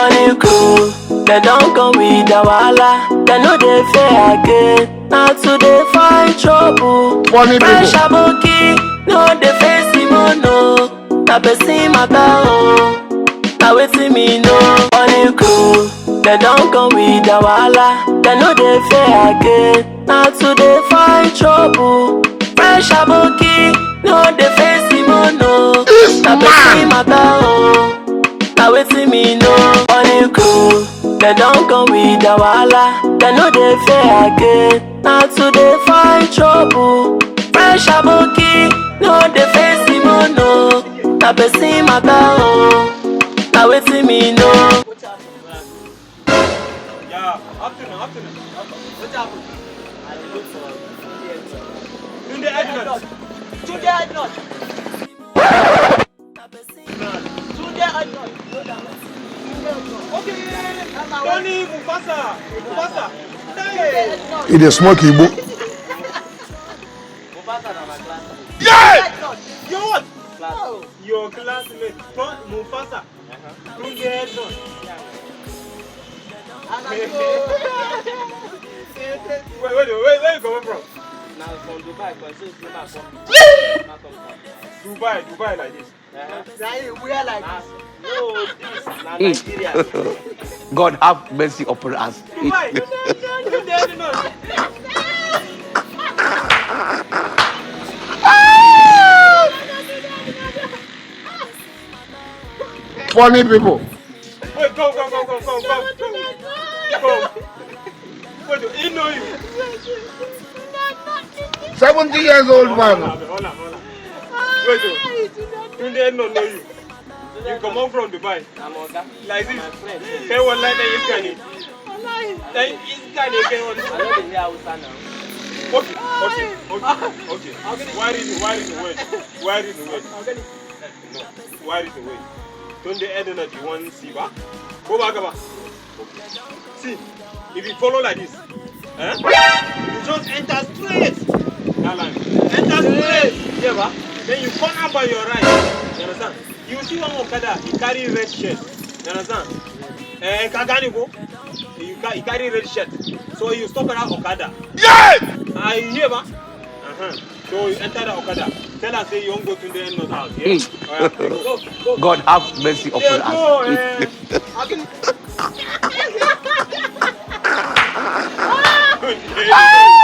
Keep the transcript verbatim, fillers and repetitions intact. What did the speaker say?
Money crew, they don't come with the wahala. They know they fair again. Now to they find trouble. Funny people. Fresh aboki, no they face him oh no. Na person matter oh. Na wetin me know. Money crew, they don't come with the wahala. They know they fair again. Now to they find trouble. Fresh aboki, no they face him oh no. Na person matter oh. Na wetin me know. Money crew, they don't come with the wahala. They know they fair again. Now to they find trouble. Fresh aboki, no they face him oh no. Na person matter oh. Na wetin me know. Yeah, afternoon, afternoon. What happened? I dey look for Tunde Ednut. Tunde Ednut. Tunde Ednut. Okay, Tony Mufasa. Mufasa. Hey. He dey smoke Igbo. Mufasa na my class. Yeah! Your what? Class. Your classmate. Tony Mufasa. Tunde Ednut. Wait, wait, wait, where you coming from? Now from Dubai, because since Dubai come, Dubai come from Dubai. Dubai, Dubai like this. Uh-huh. Now you wear like this. No, this na Nigeria. God have mercy upon us. Dubai. You dey, you dey, you dey, you know. Funny people. Wait, come, come, come, come, come, come. Come. Wait, he know you. Seventy years old man. Hold on, hold on, hold on. Wait, oh. Tunde no know you. You come out from Dubai. I'm Oga. Like this. My friend. Kai wallahi dan iska ne. Dan iska ne kai wallahi. I know the way Hausa now. Okay, okay, okay, okay. Why read, why read the word? Why read the word? No. Why read the word? Tunde Ednut you wan see ba? Ko ba haka ba? See, if you follow like this, eh? You just enter straight. That line. Enter straight. Yeah, ba? Then you come up by your right. You understand? You see one Okada, he carry red shirt. You understand? Eh, Kagani go. You ca- he carry red shirt. So you stop at that Okada. Yeah! Ah, you hear, ba? Uh-huh. So you enter the Okada. Tell us say you wan go to the end of the house. Yeah? Mm. All right, go, go, go. God have mercy upon us. Yeah, go, eh. Tunde.